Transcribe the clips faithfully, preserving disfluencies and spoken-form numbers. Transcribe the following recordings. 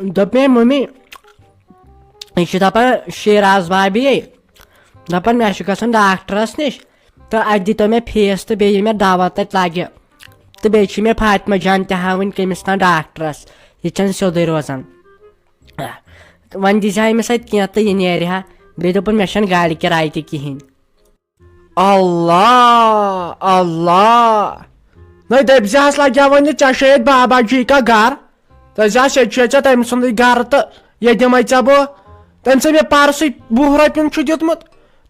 دوٚپ مےٚ، مٔمی، یہِ چھِ دَپان شیراز بابی، دَپان مےٚ چھُ گژھُن ڈاکٹرَس نِش، تہٕ اَتہِ دِتو مےٚ فیٖس تہٕ بیٚیہِ یہِ مےٚ دوا تَتہِ لَگہِ، تہٕ بیٚیہِ چھِ مےٚ فاطمہ جان تہِ ہاوٕنۍ کٔمِس تام ڈاکٹرَس، یہِ چھَنہٕ سیوٚدُے روزان۔ وۄنۍ دِژ ہا أمِس اَتہِ کینٛہہ تہٕ یہِ نیرِ ہا۔ بیٚیہِ دوٚپُن، مےٚ چھَنہٕ گاڑِ کِراے تہِ کِہیٖنۍ۔ اللہ، اللہ۔ نہ، دٔپۍ زِہَس لَگہِ ہا وۄنۍ، ژےٚ چھے ییٚتہِ بابا جی کا گَر۔ دٔپۍ زِہَس، ییٚتہِ چھُے ژےٚ تٔمۍ سُنٛدُے گَرٕ تہٕ ییٚتہِ دِمَے ژےٚ بہٕ۔ تٔمۍ ژےٚ مےٚ پَرسٕے وُہ رۄپیُن چھُ دیُتمُت،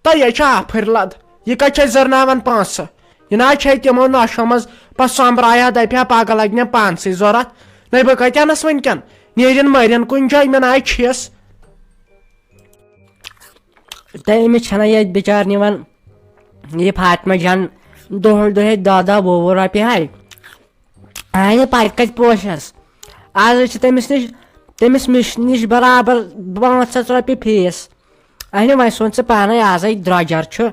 تہٕ یہِ چھِ آفٕرۍ لَد۔ یہِ کَتہِ چھے زٕرناوان پونٛسہٕ؟ یہِ نہ حظ چھے تِمو نۄشو منٛز۔ پَتہٕ سۄمبراے ہا، دَپہِ ہا، پَگاہ لَگہِ مےٚ پانسٕے ضوٚرَتھ۔ نَے بہٕ کَتہِ اَنَس وٕنۍکٮ۪ن؟ نیرِن مَرِن کُنہِ جایہِ، مےٚ نہ حظ چھِس۔ تہٕ أمِس چھَنہ ییٚتہِ بِچار نِوان یہِ فاطمہ جان دۄہَے دۄہَے دَہ دَہ وُہ وُہ رۄپیہِ ہاے۔ اَہنہِ پَتہٕ کَتہِ پوشَس؟ آز حظ چھِ تٔمِس نِش، تٔمِس مِش-، نِش برابر پانٛژھ ہَتھ رۄپیہِ فیٖس۔ اَہنہِ وۄنۍ سوٗن ژٕ پانَے، آزَے درٛۄجَر چھُ۔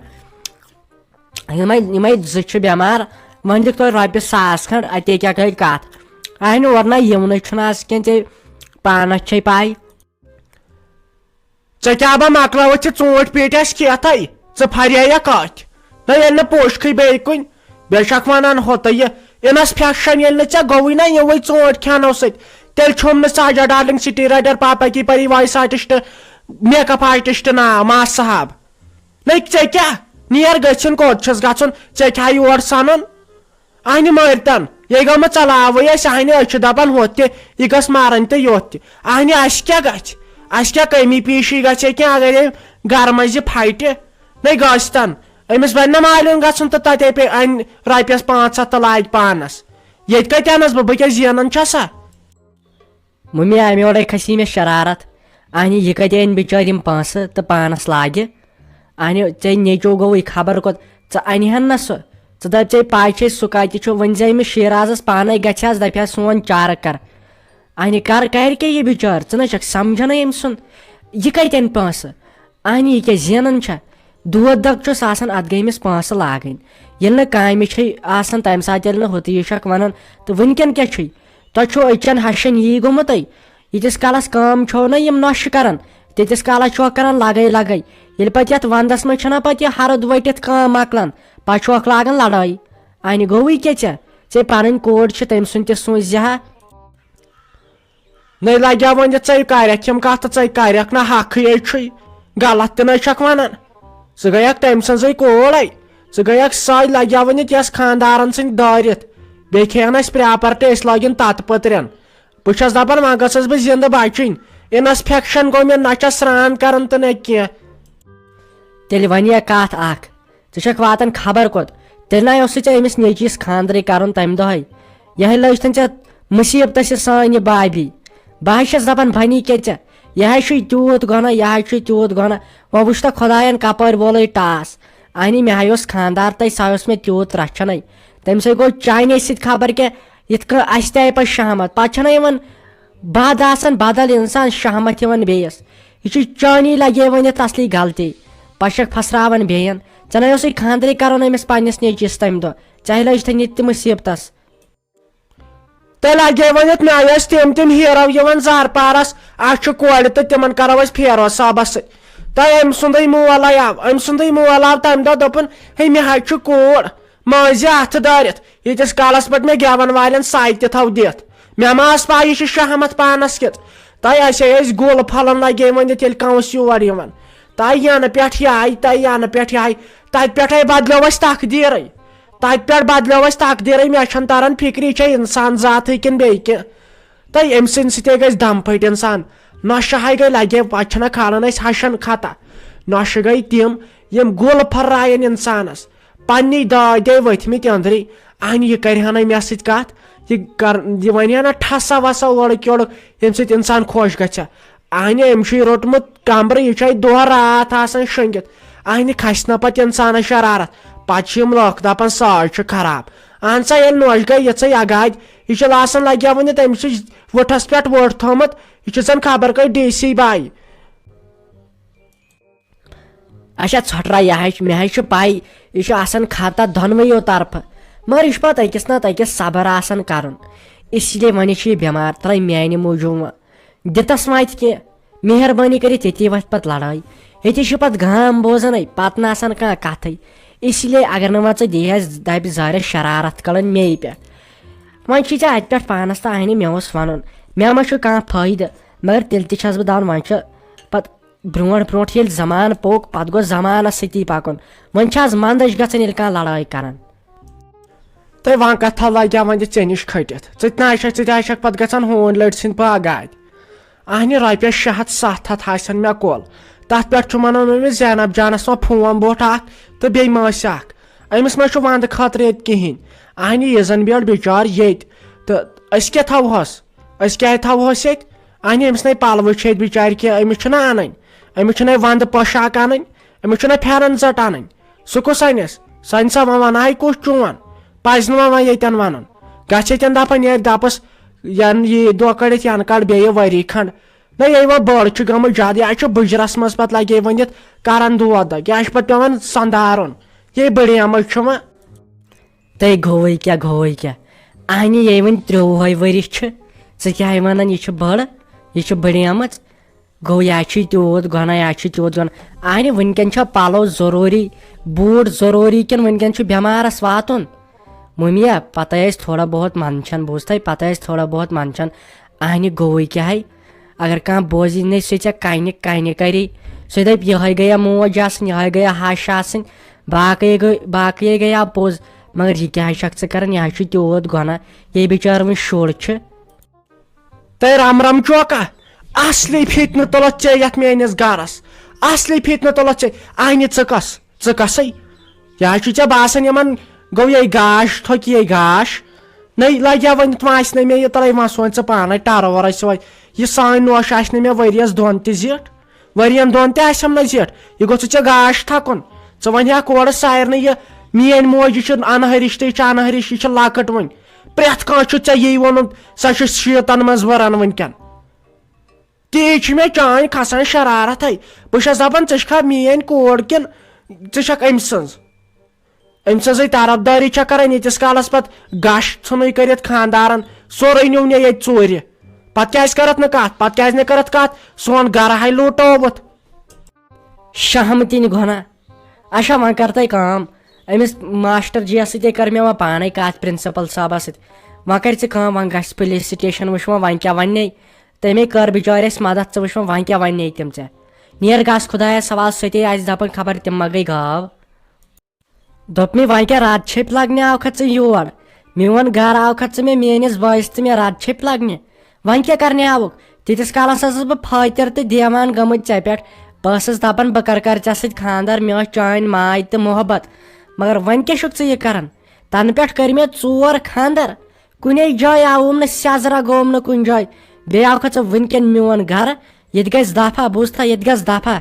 یِمَے، یِمَے زٕ چھِ بٮ۪مار، وۄنۍ دِکھ تۄہہِ رۄپیہِ ساس کھنٛڈ، اَتے کیٛاہ گٔے کَتھ؟ اَہنہِ اورٕ نہ یِونٕے چھُنہٕ آز کینٛہہ، ژےٚ پانَس چھے پَے۔ ژےٚ کیٛاہ با مۄکلٲوٕتھ یہِ ژوٗنٛٹھۍ پیٖٹۍ اَسہِ کیتھَے؟ ژٕ پھرییہ کَتھ؟ نہ، ییٚلہِ نہٕ پوٚژھ کھٕے بیٚیہِ کُنہِ، بیٚیہِ چھَکھ وَنان ہُہ تہٕ یہِ۔ اِنَسپیکشن ییٚلہِ نہٕ ژےٚ گوٚوُے نہ یِموٕے ژوٗنٛٹھۍ کھٮ۪نو سۭتۍ، تیٚلہِ چھوٚم نہٕ ژےٚ حجا ڈارلنگ سٹی رائڈر پاپا کی پری وائس آرٹسٹ، میک اپ آرٹسٹ ناو، ماس صاحب۔ نہ، ژےٚ کیٛاہ؟ نیر گٔژھِن، کوٚت چھُس گژھُن؟ ژےٚ کیٛاہ یور سَنُن؟ اہنہِ مٲرتن، یے گوٚو مےٚ ژلاوٕے اَسہِ، اہنہِ أسۍ چھِ دَپان ہُتھ تہِ، یہِ گٔژھ مَرٕنۍ تہٕ یوٚتھ تہِ۔ اہنہِ اَسہِ کیٛاہ گژھِ؟ اَسہِ کیٛاہ کٔمی پیٖشی گژھِ کینٛہہ اگر یہِ گرٕ منٛز یہِ پھٹہِ؟ نَے گژھِ تن، أمِس بَنہِ نہ مالیُن گژھُن تہٕ تَتے پیٚیہِ اَنہِ رۄپیَس پانٛژھ ہَتھ تہٕ لاگہِ پانَس۔ ییٚتہِ کَتہِ اَنَس بہٕ؟ بہٕ کیٛاہ زینان چھَسا؟ مٔمی آمہِ اورَے کھسی مےٚ شرارت۔ اہنہِ یہِ کَتہِ اَنہِ بِچٲرۍ یِم پونٛسہٕ تہٕ پانَس لاگہِ؟ اہنہِ ژےٚ نیٚچو گوٚوُے خبر کوٚت، ژٕ اَنہِ ہَن نہ سُہ۔ ژٕ دَپ ژےٚ پَے چھے سُہ کَتہِ چھُ، وۄنۍ زِ أمِس شیرازَس پانَے گژھِ ہَس، دَپہِ ہَس سون چارٕ کَر۔ اہنہِ کَر کَرِ کیٛاہ یہِ بِچٲر؟ ژٕ نہ چھَکھ سَمجھَنٕے أمۍ سُنٛد۔ یہِ کَتہِ اَنہِ پونٛسہٕ؟ اہنہِ یہِ کیٛاہ زینان چھےٚ؟ دود دَگ چھُس آسان، اَتھ گٔے أمِس پونٛسہٕ لاگٕنۍ۔ ییٚلہِ نہٕ کامہِ چھے آسان، تَمہِ ساتہٕ ییٚلہِ نہٕ ہُتہٕ یہِ چھَکھ وَنان، تہٕ وٕنۍکٮ۪ن کیٛاہ چھُے؟ تۄہہِ چھُو أچھَن ہَشَن یی گوٚمُتَے؟ ییٖتِس کالَس کٲم چھو نہ یِم نۄشہِ کَران، تیٖتِس کالَس چھُوکھ کَران لَگَے لَگَے۔ ییٚلہِ پَتہٕ یَتھ وَنٛدَس منٛز چھَنہ پَتہٕ یہِ ہَرُد ؤٹِتھ کٲم مۄکلان، پَتہٕ چھُوکھ لاگان لَڑٲے۔ اَنہِ گوٚوٕے کیٛاہ ژےٚ؟ ژےٚ پَنٕنۍ کوٗر چھِ، تٔمۍ سُنٛد تہِ سوٗنٛچ زِ ہا۔ نَے لَگیٛا وۄنۍ یہِ ژَے کَرٮ۪کھ یِم کَتھٕ، ژَے کَرٮ۪کھ نہ حقٕے چھُے، غلط تہِ نَے چھَکھ وَنان۔ ژٕ گٔیَکھ تٔمۍ سٕنٛزٕے کوٗرے، ژٕ گٔیَکھ سۄے، لَگیٛا وۄنۍ یہِ یَس خانٛدارَن سٕنٛدۍ دٲرِتھ، بیٚیہِ کھیٚیَن اَسہِ پرٛاپَرٹی، أسۍ لاگن تَتہٕ پٔترٮ۪ن۔ بہٕ چھَس دَپان وۄنۍ گٔژھٕس بہٕ زِندٕ بَچٕنۍ، اِنَسفٮ۪کشَن گوٚو مےٚ، نہ چھَس سرٛان کَران تہٕ نہ کینٛہہ۔ تیٚلہِ وَنیا کَتھ اَکھ، ژٕ چھَکھ واتان خبر کوٚت۔ تیٚلہِ نَے اوسُے ژےٚ أمِس نیٚچوِس خانٛدرٕے کَرُن تَمہِ دۄہَے۔ یِہوٚے لٔج تَن ژےٚ مُصیٖبتَس یہِ سانہِ بابی۔ بہٕ حظ چھَس دَپان بَنی کیٛاہ ژےٚ؟ یہِ حظ چھُے تیوٗت گۄناہ، یہِ حظ چھُے تیوٗت گۄناہ۔ وۄنۍ وٕچھ تہٕ خۄدایَن کَپٲرۍ وولُے ٹاس۔ اَہنہِ مےٚ ہَے اوس خانٛدار تَتہِ، سُہ ہَے اوس مےٚ تیوٗت رَچھَنَے۔ تٔمِس ہَے گوٚو چانہِ سۭتۍ خبر کیٛاہ، یِتھ کٔنۍ اَسہِ تہِ آیہِ پَتہٕ شہمت۔ پَتہٕ چھَنہ یِوان بَد آسان بدل اِنسان شہمت یِوان بیٚیِس۔ یہِ چھُ چانی لگے ؤنِتھ اصلی غلطی۔ پشک پھسراوان بیٚین۔ ژےٚ نے اوسُے خانٛدرٕے کرُن أمِس پننِس نیٚچوِس تمہِ دۄہ۔ ژےٚ لٔج تھٔنۍ یہِ تہِ مُصیبتس۔ تہٕ لگے ؤنِتھ مےٚ ٲسۍ تِم تِم ہیٖرو یِوان زہر پارس۔ اَسہِ چھُ کورِ تہٕ تِمن کرو أسۍ فیروز صٲبس سۭتۍ۔ تہٕ أمۍ سُنٛدٕے مول آو، أمۍ سُنٛدٕے مول آو تمہِ دۄہ دوٚپُن، ہے مےٚ حظ چھُ کوٗر۔ مٲنٛزِ اَتھٕ دٲرِتھ، ییٖتِس کالس پٮ۪ٹھ مےٚ گٮ۪وَن والٮ۪ن سَے تہِ تھاو دِتھ۔ مےٚ ما ٲس پَے یہِ چھُ شہمت پانس کیُتھ۔ تۄہہِ آسہِ ہے أسۍ گُل پھلن لگے ؤنِتھ ییٚلہِ کانٛہہ اوس یور یِوان۔ تۄہہِ ینہٕ پٮ۪ٹھ یہِ آیہِ، تۄہہِ ینہٕ پٮ۪ٹھ یہِ آیہِ، تَتہِ پٮ۪ٹھے بدلیو اَسہِ تقدیٖرٕے۔ تَتہِ پٮ۪ٹھ بدلیو اَسہِ تقدیٖرٕے، مےٚ چھَنہٕ تران فِکرِ یہِ چھا اِنسان ذاتٕے کِنہٕ بیٚیہِ کینٛہہ۔ تہٕ أمۍ سٕنٛدِ سۭتۍ گٔے أسۍ دم پھٔٹۍ اِنسان۔ نۄشہِ ہاے گٔے لگے، پتہٕ چھِنہ کھالان أسۍ ہشن خطا۔ نۄشہِ گٔے تِم، یِم گُل پھرراین اِنسانس۔ پننی دادے ؤتھۍ مٕتۍ أنٛدرٕے۔ اہنہِ یہِ کرِ ہا نہ مےٚ سۭتۍ کتھ، یہِ کر، یہِ ونہِ ہا نہ ٹھسا وسا اورُک یورُک، ییٚمہِ سۭتۍ انسان خۄش گژھِ ہا۔ اہنہِ أمۍ چھُے روٚٹمُت کمرٕ، یہِ چھُ اتہِ دۄہ راتھ آسان شۄنٛگِتھ۔ اہنہِ کھسہِ نہ پتہٕ انسانس شرارت، پتہٕ چھِ یِم لُکھ دپان ساز چھُ خراب۔ اہن سا ییٚلہِ نۄش گٔے یِژھے اگادِ، یہِ چھُ لاسن لگیا وُنہِ تٔمۍ سٕے وُٹھس پٮ۪ٹھ وُٹھ تھوٚمُت، یہِ چھُ زن خبر کٔہۍ ڈی سی باے۔ اچھا ژھۄٹرا، یہِ حظ چھُ، مےٚ حظ چھُ پَے، یہِ چھُ آسان خطا دۄنوَیو طرفہٕ، مگر یہِ چھُ پَتہٕ أکِس نَتہٕ أکِس صبر آسان کَرُن۔ اسی لیے وۄنۍ چھُ یہِ بٮ۪مار، ترٛٲے میٛانہِ موٗجوٗب وۄنۍ۔ دِتس واتہِ کینٛہہ، مہربٲنی کٔرِتھ، ییٚتی وتھِ پتہٕ لڑٲے۔ ییٚتی چھِ پتہٕ گام بوزان، پتہٕ نہٕ آسان کانٛہہ کتھٕے۔ اس لیے اگر نہٕ وۄنۍ ژٕ دِیہس دبہِ زارٮ۪س شرارت کلن مے پٮ۪ٹھ، وۄنۍ چھُے ژےٚ اتہِ پٮ۪ٹھ پانس تہٕ اہنہِ مےٚ اوس ونُن، مےٚ ما چھُ کانٛہہ فٲیدٕ؟ مگر تیٚلہِ تہِ چھس بہٕ دپان، وۄنۍ چھُ پتہٕ برونٛٹھ برونٛٹھ ییٚلہِ زمانہٕ پوٚک، پتہٕ گوٚژھ زمانس سۭتی پکُن۔ وۄنۍ چھِ از منٛدچھ گژھان ییٚلہِ کانٛہہ لڑٲے کران۔ تہٕ وۄنۍ کتھا لگہِ ہا وۄنۍ ژےٚ نِش کھٔٹِتھ؟ ژٕ تہِ نہ آسکھ، ژٕ تہِ آسکھ پتہٕ گژھان ہوٗنۍ لٔٹۍ سٕنٛدۍ پٲٹھۍ گاڑِ۔ اہنہِ رۄپیس شےٚ ہتھ ستھ ہتھ آسن مےٚ کُل۔ تتھ پٮ۪ٹھ چھُ ونان أمِس زینب جانس ما فون بوٚٹھ اکھ تہٕ بیٚیہِ مٲسۍ اکھ۔ أمِس ما چھُ ونٛدٕ خٲطرٕ ییٚتہِ کِہینۍ۔ اہنہِ یہِ زن بیول بِچار ییٚتہِ۔ تہٕ أسۍ کیٛاہ تھاوہوس؟ أسۍ کیٛازِ تھاوہوس ییٚتہِ؟ اہنہِ أمِس نے پلوٕ چھِ ییٚتہِ بِچارِ کینٛہہ، أمِس چھُنہ انٕنۍ، أمِس چھُنہ ونٛدٕ پوشاک انٕنۍ، أمِس چھُنہ پھٮ۪رن ژٔٹ انٕنۍ۔ سُہ کُس انٮ۪س؟ سُہ انہِ سا وۄنۍ ونہٕ ہاے کُس چون؟ پزِ نہٕ وۄنۍ وۄنۍ ییٚتٮ۪ن ونُن۔ گژھِ ییٚتٮ۪ن دپان نیرِ دپس، ین یہِ دۄہ کٔڑِتھ ین کڑ بیٚیہِ ؤری کھنڈ۔ نہ یہِ وۄنۍ بٔڑ چھِ گٔمٕژ زیادٕ، یہِ چھُ بُجرس منٛز پتہٕ لگے ؤنِتھ کران دود دگ، یہِ چھُ پتہٕ پٮ۪وان سنٛدارُن۔ یہِ بٔڑیمٕژ چھِ وۄنۍ۔ تہٕ گوٚوٕے کیٛاہ، گوٚوٕے کیٛاہ؟ اہنہِ یے وۄنۍ ترٛۆوُہے ؤری چھِ، ژٕ کیٛاہ ہے ونان، یہِ چھِ بٔڑ، یہِ چھِ بٔڑیمٕژ۔ گوٚو یا چھُے تیوٗت گۄناہ، یا چھُے تیوٗت گۄناہ۔ اہنہِ وٕنکٮ۪ن چھا پلو ضروٗری، بوٗٹ ضروٗری، کِنہٕ وٕنکٮ۪ن چھُ بٮ۪مارس واتُن؟ مُمیا، پتہٕ ٲسۍ تھوڑا بہت منٛدچھان، بوٗزتھے، پتہٕ ٲسۍ تھوڑا بہت منٛدچھان۔ اہنہِ گوٚوٕے کیٛاہ ہے؟ اگر کانٛہہ بوزی نے سُہ ژےٚ کنہِ کنہِ کری، سُہ دپہِ، یہے گٔیا موج آسٕنۍ، یہے گٔیا ہش آسٕنۍ، باقٕے گٔے، باقٕے گٔیا پوٚز۔ مگر یہِ کیٛاہ چھکھ ژٕ کران؟ یہِ حظ چھُ تیوٗت گۄناہ، یے بِچارٕ وٕنہِ شُر چھُ۔ تہٕ رم رم چوکا، اصلی فتنہٕ تُلتھ ژےٚ یتھ میٲنِس گرس، اصلی فتنہٕ تُلتھ ژےٚ۔ اہنہِ ژٕ کس، ژٕ کسے؟ یہِ حظ چھُ ژےٚ باسان یِمن گوٚو یے گاش، تھوٚکہِ یے گاش۔ نٔے لگہِ ہا وۄنۍ، وۄنۍ آسہِ نہٕ مےٚ یہِ تلے، وۄنۍ سونچ ژٕ پانے ٹرٕ ورٲے سۄے۔ یہِ سٲنۍ نوش آسہِ نہٕ مےٚ ؤریس دۄن تہِ زِٹھ، ؤرین دۄن تہِ آسٮ۪م نہٕ زِٹھ۔ یہِ گوٚژھ ژےٚ گاش تھکُن۔ ژٕ ونہِ ہا کورس سارنٕے، یہِ میٲنۍ موج، یہِ چھِ انہرِش تہٕ یہِ چھِ انہرِش، یہِ چھِ لۄکٕٹ وُنہِ۔ پرٛٮ۪تھ کانٛہہ چھُ ژےٚ یی ووٚنمُت، سۄ چھِ شیٖتن منٛز ؤران وٕنکٮ۪ن۔ تی چھِ مےٚ چانۍ کھسان شرارتھے۔ بہٕ چھَس دَپان، ژٕ چھَکھا میٛٲنۍ کوٗر کِنہٕ ژٕ چھَکھ أمۍ سٕنٛز؟ أمۍ سٕنٛزٕے طرفدٲری چھےٚ کران، ییٖتِس کالَس پَتہٕ گَش ژھٕنٕے کٔرِتھ خانٛدارَن، سورُے نیوٗ مےٚ ییٚتہِ ژوٗرِ۔ پَتہٕ کیٛازِ کٔرٕتھ نہٕ کَتھ؟ پَتہٕ کیٛازِ نہٕ کٔرٕتھ کَتھ؟ سون گَرٕ ہاے لوٗٹووُتھ۔ شہمتٕنۍ گۄناہ۔ اچھا، وۄنۍ کر تۄہہِ کٲم، أمِس ماسٹر جی یَس سۭتۍ کٔر مےٚ وۄنۍ پانے کتھ پرنسپل صٲبس سۭتۍ۔ وۄنۍ کر ژٕ کٲم، وۄنۍ گژھ پُلیٖس سٹیشن، وٕچھ وۄنۍ، وۄنۍ کیٛاہ وننے۔ تٔمے کٔر بِچارِ اَسہِ مدد، ژٕ وٕچھ وۄنۍ، وۄنۍ کیٛاہ وننے تِم ژےٚ۔ نیر گژھ خۄدایس حوالہٕ، سُہ تے آسہِ دپان خبر تِم ما گٔے گاو۔ دوٚپمَے، وۄنۍ کیٛاہ رد چھپۍ لگنہِ آوکھا ژٕ یور؟ میون گرٕ آوکھا ژٕ مےٚ، میٲنِس بٲیِس تہٕ مےٚ رد چھپۍ لگنہِ؟ وۄنۍ کیٛاہ کرنہِ آوُکھ؟ تیٖتِس کالس ٲسٕس بہٕ فٲطر تہٕ دیوان گٔمٕژ ژےٚ پٮ۪ٹھ۔ بہٕ ٲسٕس دپان، بہٕ کرٕ کرٕ ژےٚ سۭتۍ خانٛدر، مےٚ ٲس چٲنۍ ماے تہٕ محبت۔ مگر وۄنۍ کیٛاہ چھُکھ ژٕ یہِ کران؟ تنہٕ پٮ۪ٹھ کٔرۍ مےٚ ژور خانٛدر۔ کُنے جایہِ آوُم نہٕ سیٚزرا، گوٚوُم نہٕ کُنہِ جایہِ۔ بیٚیہِ آوکھا ژٕ وٕنکٮ۪ن میون گرٕ؟ ییٚتہِ گژھِ دفعہ، بوٗزتھا، ییٚتہِ گژھِ دفعہ۔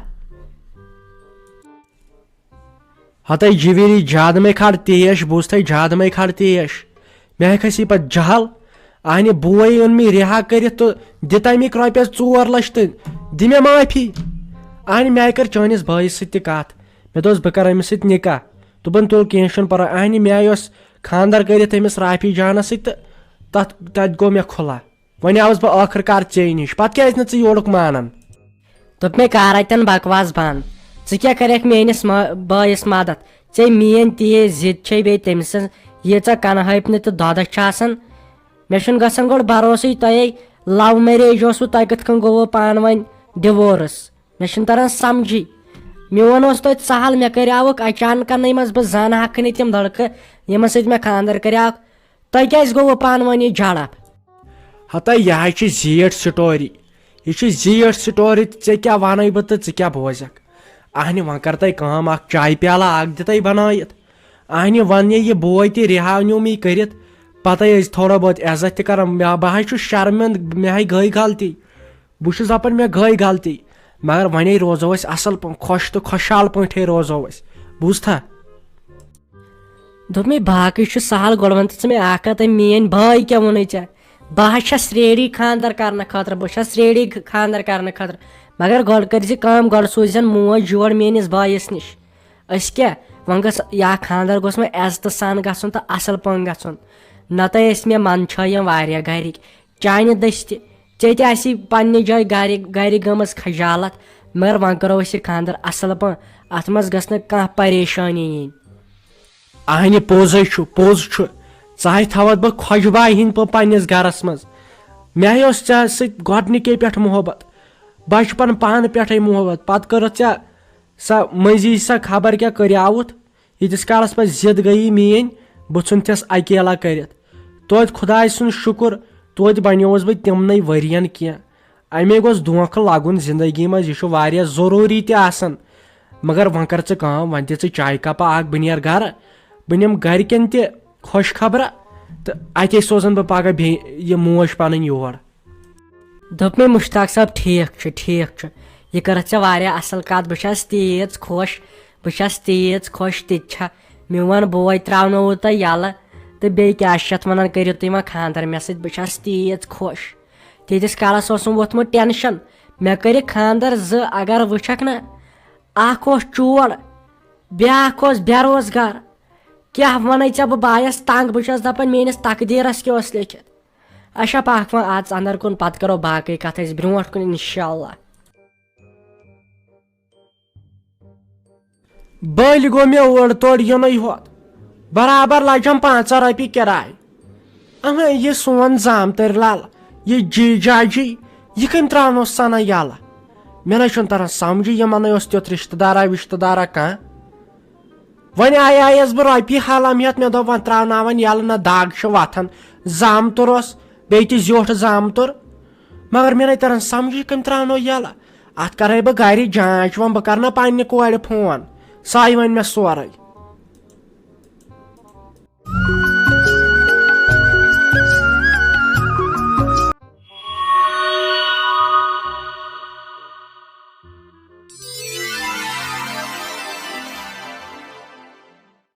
ہتے جویری، زیادٕ مے کھار تیش، بوٗزتھے، زیادٕ مے کھار تیش۔ مےٚ کھسی پتہٕ جہل، اہنہِ بوے اوٚن مےٚ رِہا کٔرِتھ تہٕ دِتہ مےٚ رۄپیس ژور لچھ تہٕ دِ مےٚ معٲفی۔ اہنہِ مےٚ کٔر چٲنِس بٲیِس سۭتۍ تہِ کتھ، مےٚ دوٚپُس بہٕ کرٕ أمِس سۭتۍ نکاح۔ دوٚپُن تُل کینٛہہ چھُنہٕ پرواے۔ اہنہِ مےٚ اوس خانٛدر کٔرِتھ أمِس رافی جانس سۭتۍ تہٕ تتھ، تتہِ گوٚو مےٚ خُلا۔ وۄنۍ آوُس بہٕ ٲخٕر کار ژے نِش، پتہٕ کیٛازِ نہٕ ژٕ یورُک مانان؟ دوٚپ مےٚ، کر اتٮ۪ن بکواس بنٛد۔ ژٕ کیٛاہ کرکھ میٲنِس ما-، بٲیِس مدد؟ ژےٚ میٲنۍ تیٖژ ضد چھے، بیٚیہِ تٔمۍ سٕنٛز ییٖژاہ کنہٕ ہٲپنہِ تہٕ دۄدس چھِ آسان۔ مےٚ چھُنہٕ گژھان گۄڈٕ بھروسٕے، تۄہے love marriage اوسوٕ، تۄہہِ کِتھ کٔنۍ گوٚوٕ پانہٕ ؤنۍ divorce؟ مےٚ چھُنہٕ تران سمجھی۔ میون اوس توتہِ سہل، مےٚ کریاوُکھ اچانکَنٕے منٛز، بہٕ زانہٕ ہاکھٕے نہٕ تِم لڑکہٕ یِمن سۭتۍ مےٚ خانٛدر کریاوُکھ۔ تۄہہِ کیٛازِ گوٚوٕ پانہٕ ؤنۍ یہِ جھڑپ؟ ہتا، یہِ حظ چھِ زیٖٹھ story۔ یہِ چھِ زیٖٹھ story، ژےٚ کیٛاہ وَنَے بہٕ تہٕ ژٕ کیٛاہ بوزَکھ؟ اہنہِ، وۄنۍ کر تۄہہِ کٲم، اَکھ چایہِ پیالہٕ اَکھ دِتَے بَنٲیِتھ۔ اہنہِ، وَن یہِ، یہِ بوے تہِ رِہاو نیوٗم یہِ کٔرِتھ، پَتَے ٲسۍ تھوڑا بہت عزت تہِ کران۔ مےٚ، بہٕ حظ چھُس شرمِنٛد، مےٚ ہے گٔے غلطی۔ بہٕ چھُس دَپان، مےٚ گٔے غلطی، مگر وۄنۍ روزو أسۍ اَصٕل پٲٹھۍ، خۄش تہٕ خۄشحال پٲٹھۍ روزو أسۍ۔ بوٗزتھا؟ دوٚپ مےٚ، باقٕے چھُ سہل، گۄڈٕ وَن تہٕ ژٕ مےٚ اَکھ کَتھ، أمۍ میٛٲنۍ بٲے کیٛاہ ووٚنُے ژےٚ؟ بہٕ حظ چھَس ready خانٛدر کرنہٕ خٲطرٕ، بہٕ چھَس ready خانٛدر کرنہٕ خٲطرٕ، مگر گۄڈٕ کٔرۍ زِ کٲم، گۄڈٕ سوٗزِ زٮ۪ن موج یور میٛٲنِس بٲیِس نِش۔ أسۍ کیٛاہ، وۄنۍ گٔژھ یا خانٛدر گوٚژھ وۄنۍ عزتہٕ سان گژھُن تہٕ اَصٕل پٲٹھۍ گژھُن، نَتہٕ ٲسۍ مےٚ منٛدچھٲے یِم واریاہ گرِکۍ۔ چانہِ دٔسۍ تہِ، ژےٚ تہِ آسی پننہِ جایہِ گرِ گرِ گٔمٕژ خجالت، مگر وۄنۍ کرو أسۍ یہِ خانٛدر اصل پٲٹھۍ، اتھ منٛز گٔژھ نہٕ کانٛہہ پریشٲنی یِنۍ۔ اہنہِ پوٚز ہے چھُ، پوٚز چھُ، ژٕ ہے تھاوتھ بہٕ خۄش باے ہِنٛدۍ پٲٹھۍ پننِس گرس منٛز۔ مےٚ ہے اوس ژےٚ سۭتۍ گۄڈنِکے پٮ۪ٹھ محبت، بچپن پانہٕ پٮ۪ٹھے محبت، پتہٕ کٔرٕتھ ژےٚ سۄ مٔنٛزی سۄ خبر کیٛاہ کٔریاوُتھ۔ ییٖتِس کالس پتہٕ ضد گٔیی میٲنۍ، بہٕ ژھُنتھس اکیلا کٔرِتھ۔ توتہِ خۄداے سُنٛد شُکر، توتہِ بنیووُس بہٕ تِمنٕے ؤرین کینٛہہ۔ امے گوٚژھ دھونٛکھٕ لگُن زندگی منٛز، یہِ چھُ واریاہ ضروٗری تہِ آسان۔ مگر وۄنۍ کر ژٕ کٲم، وۄنۍ دِ ژٕ چایہِ کپا اکھ، بہٕ نیر گرٕ، بہٕ نِمہٕ گرِکٮ۪ن تہِ خۄش خبرا، تہٕ اتے سوزن بہٕ پگاہ بیٚیہِ یہِ موج پنٕنۍ یور۔ دوٚپ مےٚ، مشتاق صٲب، ٹھیٖک چھُ، ٹھیٖک چھُ، یہِ کٔرٕتھ ژےٚ واریاہ اصل کتھ۔ بہٕ چھس تیٖژ خۄش، بہٕ چھس تیٖژ خۄش، تہِ تہِ چھا میون بوے تراونووُ تۄہہِ یلہٕ؟ تہٕ بیٚیہِ کیٛاہ چھِ اتھ ونان، کٔرِو تُہۍ وۄنۍ خانٛدر مےٚ سۭتۍ، بہٕ چھس تیٖژ خۄش۔ تیٖتِس کالس اوسُم ووٚتھمُت ٹینشن، مےٚ کٔرِکھ خانٛدر زٕ، اگر وٕچھکھ نہ، اکھ اوس چور، بیٛاکھ اوس بے روزگار۔ کیٛاہ ونے ژےٚ بہٕ بایس تنگ، بہٕ چھس دپان میٲنِس تقدیرس کیٛاہ اوس لیکھِتھ۔ اچھا پکھ وۄنۍ اژ اندر کُن، پتہٕ کرو باقٕے کتھ أسۍ برونٹھ کُن انشاءاللہ۔ بٔلۍ گوٚو مےٚ اورٕ تورٕ یِنُے ہوت، برابر لجم پانٛژھ رۄپیہِ کِراے۔ اہاں، یہِ سون زامتٕرۍ لل، یہِ جی جاجی، یہِ کٔمۍ تراونوس سنہ یلہٕ؟ مےٚ نَے چھُنہٕ تران سمجھے، یِمن نَے اوس تیُتھ رشتہٕ دارا وشتہٕ دارا کانٛہہ۔ وۄنۍ آیایس بہٕ رۄپیہِ حلم ہٮ۪تھ، مےٚ دوٚپ وۄنۍ تراوناون یلہٕ، نہ دگ چھِ وتھان، زامتُر اوس، بیٚیہِ تہِ زیوٹھ زامتُر۔ مگر مےٚ نَے تران سمجھے، یہِ کٔمۍ تراونو یلہٕ؟ اتھ کرے بہٕ گرِ جانچ، وۄنۍ بہٕ کرٕ نا پننہِ کورِ فون، سۄے ونہِ مےٚ سورُے۔